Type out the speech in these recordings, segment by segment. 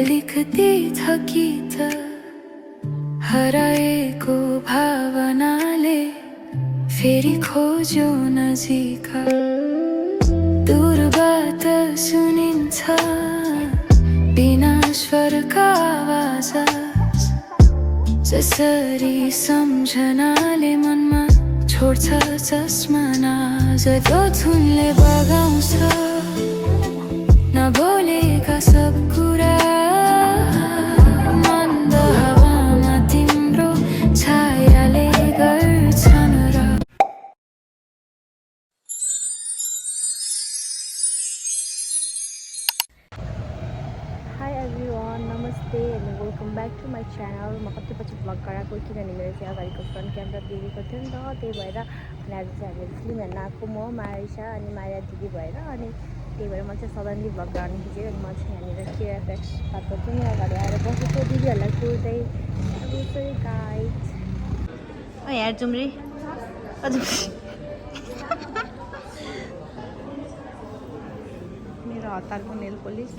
अलिकति थकित हराएको भावनाले फेरि खोज्यो नजिक दूरबाट सुनिन्छ बिना स्वरका आवाज जसरी सम्झनाले मनमा छोड्छ चस्मना जतो धुनले बगाउँछ नबोलेका सब कुरा मन्द हावामा तिम्रो छायाले गर्छन् र Hi everyone, namaste and welcome back to my channel. म कति पछि भ्लग गराएको किनभने मेरो चाहिँ अगाडिको फ्रन्ट क्यामेरा बिग्रेको थियो नि त, त्यही भएर अनि आज चाहिँ हामीले फिल्म हेर्न आएको म मारिसा अनि माया दिदी भएर अनि त्यही भएर म चाहिँ सडनली भ्लग गर्न खिचेँ अनि म चाहिँ यहाँनिर केएफएक्स पाएको छु नि अगाडि आएर बसेको दिदीहरूलाई कुर्दै गाइड यार जुम्री मेरो हतारको नेल पोलिस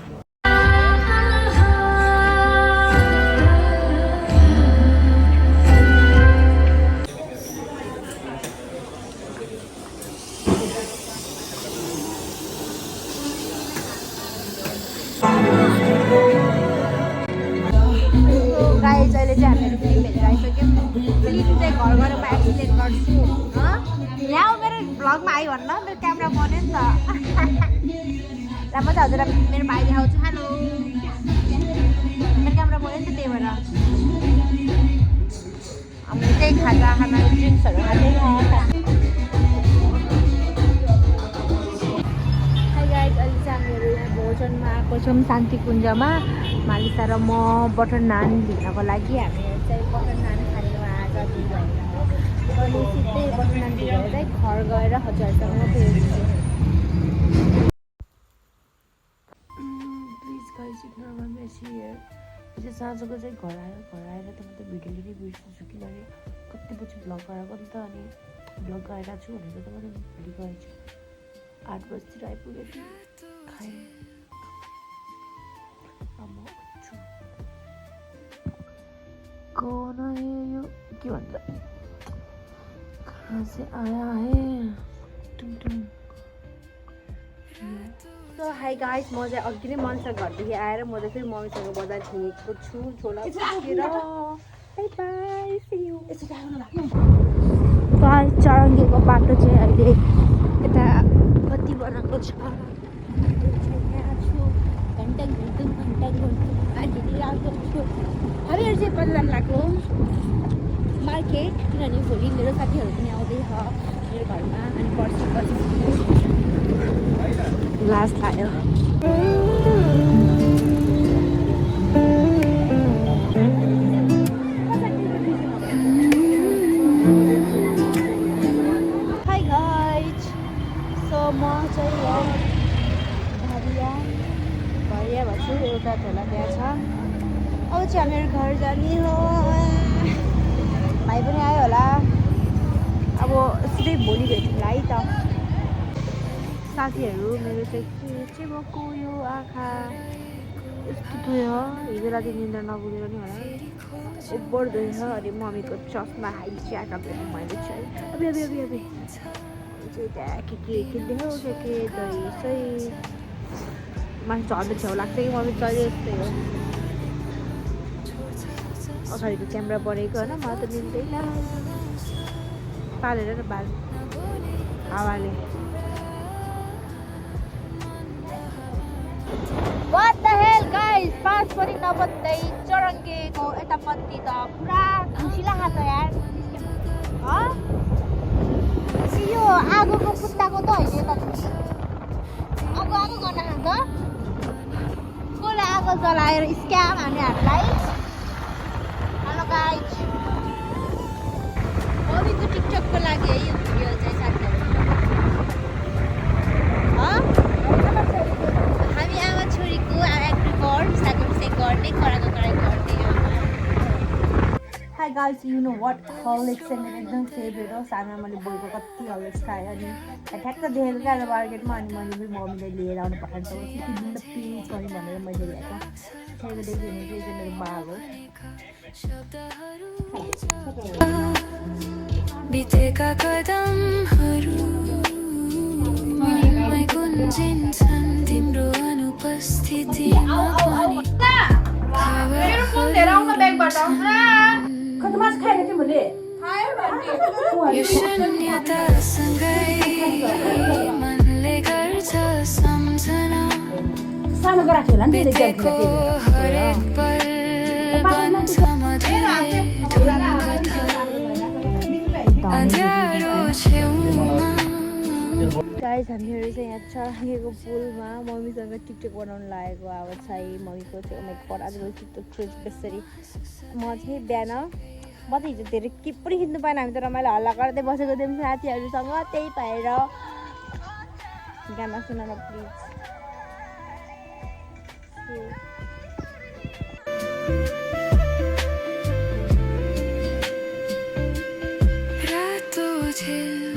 गाइस अहिले चाहिँ हामीहरू फिल्म हेरेर आइसक्यौँ फिल्म चाहिँ घर गएर म एक्सप्लेन गर्छु यहाँ मेरो भ्लगमा आयो भन्न मेरो क्यामेरा बन्यो नि त र म चाहिँ हजुर मेरो भाइ देखाउँछु हेलो मेरो क्यामेरा बन्यो नि त त्यही भएर हामीले चाहिँ खाजा खाना ड्रिङ्क्सहरू खाँदै गाइस अहिले चाहिँ हामीहरू यहाँ भोजनमा आएको छौँ शान्ति कुञ्जमा मालिसा र म बटर नान लिनको लागि हामीहरू चाहिँ बटर नान खाने आज दिदी भएर अनि सिधै बटर नान लिएर चाहिँ घर गएर हजुरहरूसँग फेरि please guys ignore my messy here चाहिँ साँझको चाहिँ घर आएर त म त भिडियो लिने बिर्सिन्छु किनभने कति पछि भ्लग गराएको नि त अनि भ्लग गराएको छु भनेर त मैले भोलि गएछु 8 बजीतिर आइपुगेको खाएँ अब छु कौन है यो के भन्छ कहाँ से आया है टुम टुम सो हाई गाइस म चाहिँ अघि नै मनसा घरदेखि आएर म चाहिँ फेरि मम्मीसँग बजार थिएको छु झोला पुगेर bye bye see you guys चरङ्गीको बाटो चाहिँ अहिले यता कति बनाएको छ यहाँ छु घन्टा घुम्थ्यौँ अहिले आएको छु हामीहरू चाहिँ बजार लाग्यो मार्केट किनभने भोलि मेरो साथीहरू पनि आउँदैछ मेरो घरमा अनि पर्सि ग्लास लाग्यो हाई गाइज सो म चाहिँ भरिया भन्छु एउटा झोला त्यहाँ छ अब चाहिँ हामीहरू घर जाने हो भाइ पनि आयो होला अब सिधै भोलि भेटौँला है त साथीहरू मेरो चाहिँ के चाहिँ भएको यो आँखा यस्तो धोयो हिजो राति निन्द्रा नबुझेर नि होला ओभर धोयो अनि मम्मीको चस्मा हाइट च्याटपहरू मैले चाहिँ अबे चाहिँ त्यहाँ के किन्दै हो के दही सही माथि झर्दै छेउ लाग्छ कि मम्मी चल्यो जस्तै हो अगाडिको क्यामेरा बनेको होइन मलाई त मिल्दैन पालेर न बाल हावाले What the hell guys 5 पनि नबज्दै चरङ्गेको यतापट्टि त पुरा खुसीला खात यार यो आगोको पुत्ताको त होइन यता आगो गर्न खान्छ कसले आगो जलाएर स्क्याम हान्ने हामीलाई हेलो गाइज मम्मीको टिकटकको लागि है यो भिडियो चाहिँ साथीहरू हामी आमा छोरीको एग्री बर्ड सागरसे गर्ने कराई गर्ने hi guys you know what Horlicks चाहिँ मेरो एकदम फेभरेट हो सानो मैले बोयको कति हर्लिक्स खाएँ अनि ठ्याक्क देखेको क्या मार्केटमा अनि मैले पनि मम्मीले लिएर आउनु पठाएको प्लिज पनि भनेर मैले ल्याएको त्यहाँदेखि चाहिँ मेरो बाल हो बितेका कदमहरुमै गुन्जिन्छन् तिम्रो अनुपस्थितिमा पनि यो शून्यतासँगै मनले गर्छ सम्झना बितेको हरेक पल बन्छ मधुरै धुनकथा अँध्यारो छेउमा गाइस हामीहरू चाहिँ यहाँ चढेको पुलमा मम्मीसँग टिकटक बनाउनु लागेको अब चाहिँ मम्मीको चाहिँ गड आज टिकटक ट्रिप बेसरी म चाहिँ बिहान म त हिजो धेरै के पनि खिच्नु पाएन हामी त रमाइलो हल्ला गर्दै बसेको थियौँ साथीहरूसँग त्यही पाएर गाना सुनाउन प्लिज रातो झेल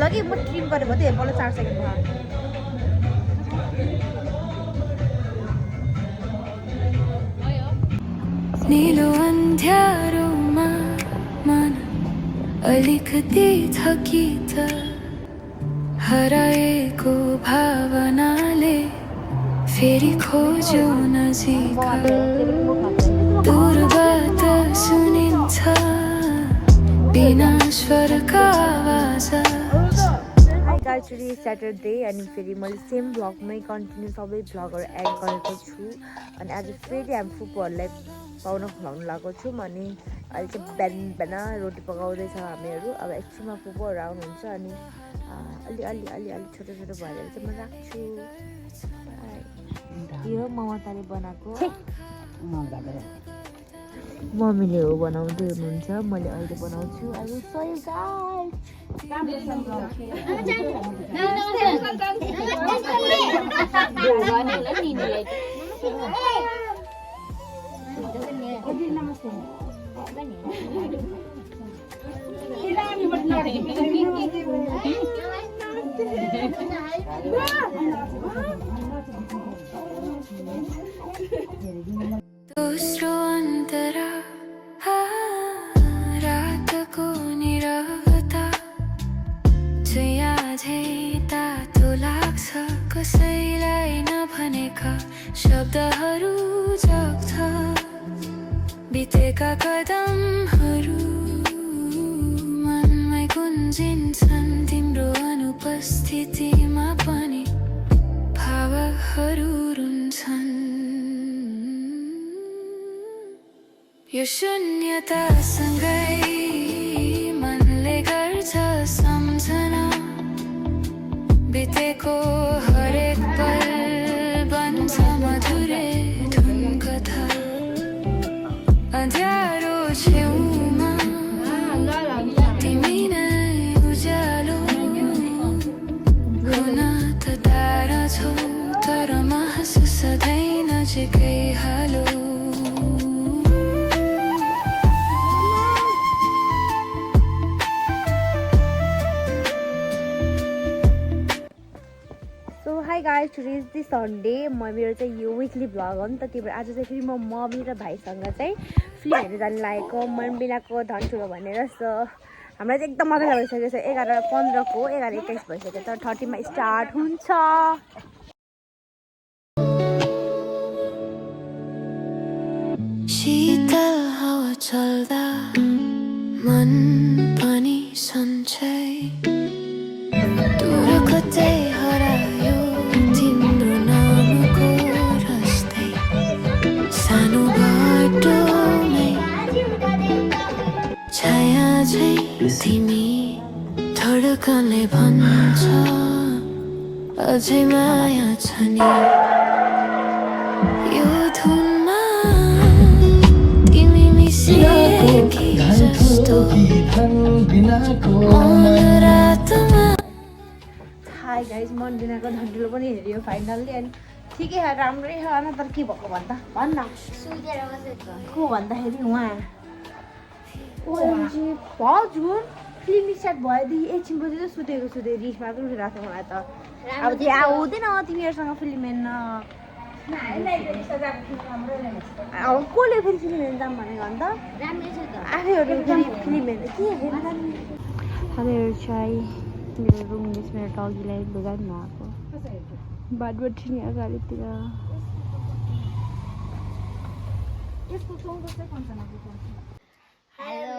लगे म ट्रिम गरेर भयो त्यही बल्ल 4 सेकेन्ड भयो नीलो अन्ध्यारोमा मन अलिकति थकित हराएको भावनाले फेरि खोज्यो नजिक दूरबाट सुनिन्छ बिना स्वरका आवाज गाइस टुडे स्याटरडे अनि फेरि मैले सेम भ्लगमै कन्टिन्यू सबै भ्लगहरू एड गरेको छु अनि आज फेरि हामी फुपूहरूलाई पाउन खुवाउनु लागेको छौँ अनि अहिले चाहिँ बिहान रोटी पकाउँदैछ हामीहरू अब एकछिनमा फुपूहरू आउनुहुन्छ अनि अलि छोटो छोटो भएर चाहिँ म राख्छु यो ममताले बनाएको मम्मीले हो बनाउँदै हुनुहुन्छ मैले अहिले बनाउँछु अहिले सही दोस्रो अन्तरा रातको निरवता चाहिँ आजै तातो लाग्छ कसैलाई नभनेका शब्दहरू जग्छ बितेका कदमहरू मनमै गुन्जिन्छन् तिम्रो अनुपस्थितिमा पनि भावहरू रुन्छन् यो शून्यतासँगै मनले गर्छ सम्झना बितेको हरेक पल बन्छ मधुरै धुनकथा अँध्यारो छेउमा तिमी नै उज्यालो हुन त टाढा छौ तर महसुस सधैँ नजिकै hello hi guys today is the Sunday मेरो चाहिँ यो विकली भ्लग हो नि त त्यही भएर आज चाहिँ फेरि म मम्मी र भाइसँग चाहिँ फिल्म हेर्नु जानु लागेको मन बिनाको धन ठुलो भनेर सो हामीलाई चाहिँ एकदम मजा भइसकेको छ 11:15 को 11:21 भइसक्यो तर 30 मा स्टार्ट हुन्छ शीतल हावा चल्दा मन पनि सन्चै दूर कतै हरायो तिम्रो नामको रस्तै सानो बाटोमै छाया झै तिमी धडकनले भन्छ अझै माया छ नि यो धुनमा तिमी मिसिएकी जस्तो मन रातमा हाई गाइस मन बिनाको धन्डुलो पनि हेऱ्यो फाइनल्ली अनि ठिकै छ राम्रै छ होइन तर के भएको भन्दा भन्न को भन्दाखेरि उहाँ ओएमजी हजुर फिल्म स्टार्ट भएदेखि एकछिन पछि त सुतेको रिस मात्र उठिरहेको छ मलाई त अब त्यो आउँदैन तिमीहरूसँग फिल्म हेर्न अब कसले फेरि फिल्म हेर्न जाऊँ भनेको अन्त आफैहरू फेरि फिल्म हेर्न के हेर्न हामीहरू चाहिँ मेरो रुम मेरो डगीलाई लुगाइ नआएको बाटबाट नि अगाडितिर हेलो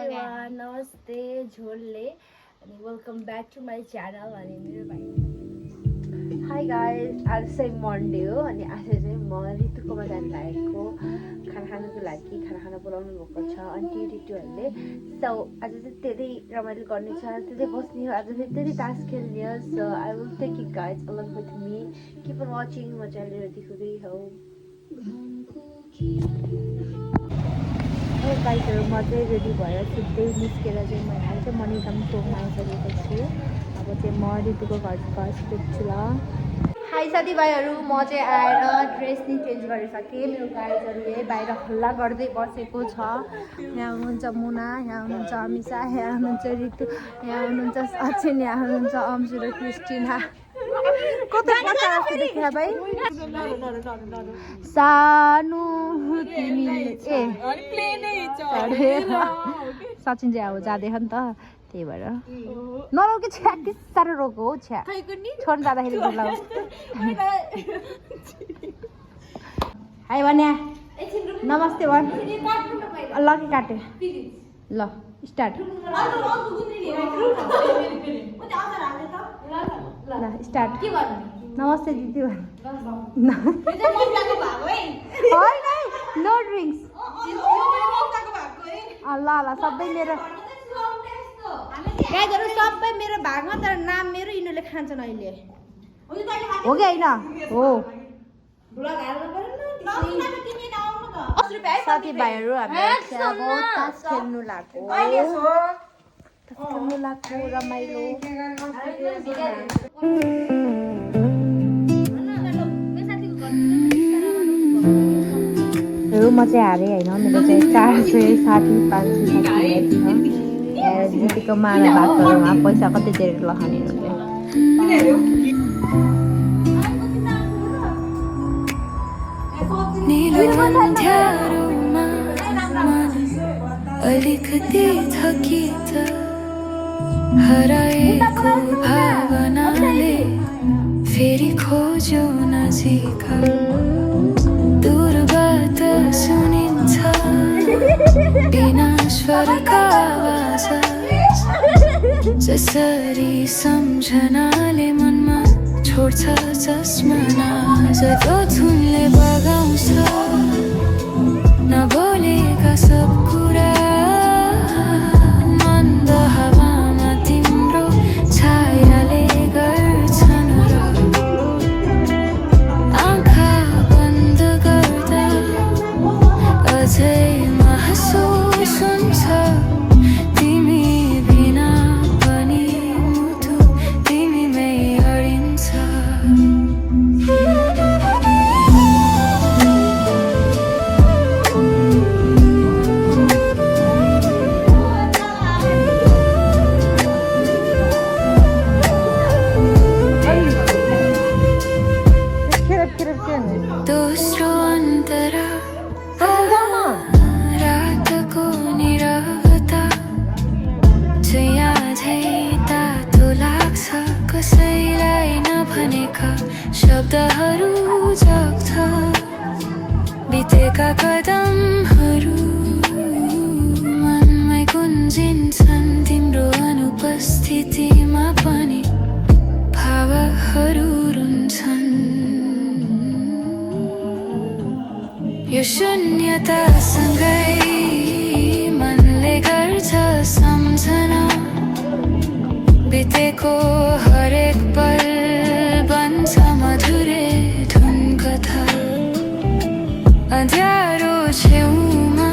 नमस्ते झोलले अनि welcome back to my channel अनि मेरो भाइ हाई गाइज आज चाहिँ मन्डे हो अनि आज चाहिँ म ऋतुकोमा जानु लागेको खाना खानुको लागि खाना खान बोलाउनु भएको छ आन्टी ऋतुहरूले सो आज चाहिँ धेरै रमाइलो गर्ने छ धेरै बस्ने हो आज फेरि धेरै तास खेल्ने हो so I will take you guys along with me keep on watching म च्यानल देखाउँदै हो बाइकहरू म चाहिँ रेडी भएर छिट्टै निस्केर चाहिँ म यहाँ चाहिँ मणिकाम टोकमा आइसकेको छु अब चाहिँ म ऋतुको घर छु ल हाई साथीभाइहरू म चाहिँ आएर ड्रेस नि चेन्ज गरिसकेँ मेरो गाइजहरू यही बाहिर हल्ला गर्दै बसेको छ यहाँ हुनुहुन्छ मुना यहाँ हुनुहुन्छ अमिसा यहाँ हुनुहुन्छ ऋतु यहाँ हुनुहुन्छ सचिन यहाँ हुनुहुन्छ अंशु र क्रिस्टिना कता देखिया भाइ सानो तिमीले सचिन चाहिँ अब जाँदैछ नि त त्यही भएर नरोक कि छ्या के साह्रो रोको हो छ्या छोड्नु जाँदाखेरि बोलाऊ हाई भन्या नमस्ते भन् ल कि काटे ल स्टार्ट ल स्टार्ट नमस्ते दिदी भन् होइन नो ड्रिङ्क्स ल ल सबै मेरो गाइजहरू सबै मेरो भागमा तर नाम मेरो यिनीहरूले खान्छन् अहिले हो कि होइन हो साथीभाइहरू हामी तास खेल्नु लाग्यो रमाइलो म चाहिँ हारेँ होइन मेरो चाहिँ 460-560 दिदीको माला भागहरूमा पैसा कति धेरै लखाने अलिकति थकित हराएको भावनाले फेरि खोज्यो नजिक दूरबाट सुनिन्छ बिना स्वरका आवाज जसरी सम्झनाले मनमा छोड्छ चस्मना जब धुनले बगाउँछ नबोलेका सब कुरा मन्द हावामा तिम्रो छायाले गर्छन् र आँखा बन्द गर्दा अझै महसुस हुन्छ तिमी बिना पनि मुटु तिमीमै अडिन्छ दोस्रो अन्तरा रातको निरवता चाहिँ आजै तातो लाग्छ कसैलाई नभनेका शब्दहरू जग्छ बितेका कदमहरू मनमै गुन्जिन्छन् तिम्रो अनुपस्थितिमा पनि भावहरू रुन्छन् यो शून्यतासँगै मनले गर्छ सम्झना बितेको हरेक पल बन्छ मधुरे धुन कथा अँध्यारो छेउमा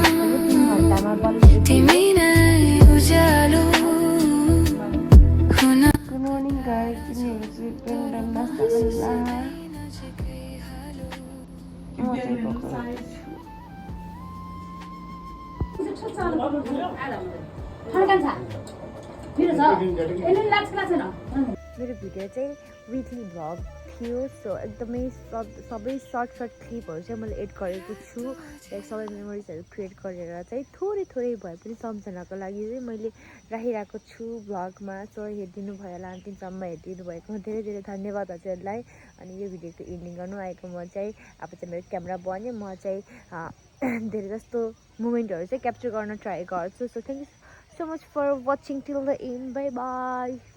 तिमी नै उज्यालो हुन Good morning guys, ini Rizky dan Mas Abdullah. मेरो भिडियो चाहिँ विकली भ्लग थियो सो एकदमै सबै सर्ट क्लिपहरू चाहिँ मैले एड गरेको छु लाइक सबै मेमोरिजहरू क्रिएट गरेर चाहिँ थोरै भए पनि सम्झनाको लागि चाहिँ मैले राखिरहेको छु भ्लगमा सो हेरिदिनु भयो होला अन्तिमसम्म हेरिदिनु भएको धेरै धन्यवाद हजुरहरूलाई अनि यो भिडियोको एन्डिङ गर्नु आएको म चाहिँ अब चाहिँ मेरो क्यामेरा बन्यो म चाहिँ धेरै जस्तो मोमेन्टहरू चाहिँ क्याप्चर गर्न ट्राई गर्छु so thank you so much for watching till the end. Bye bye.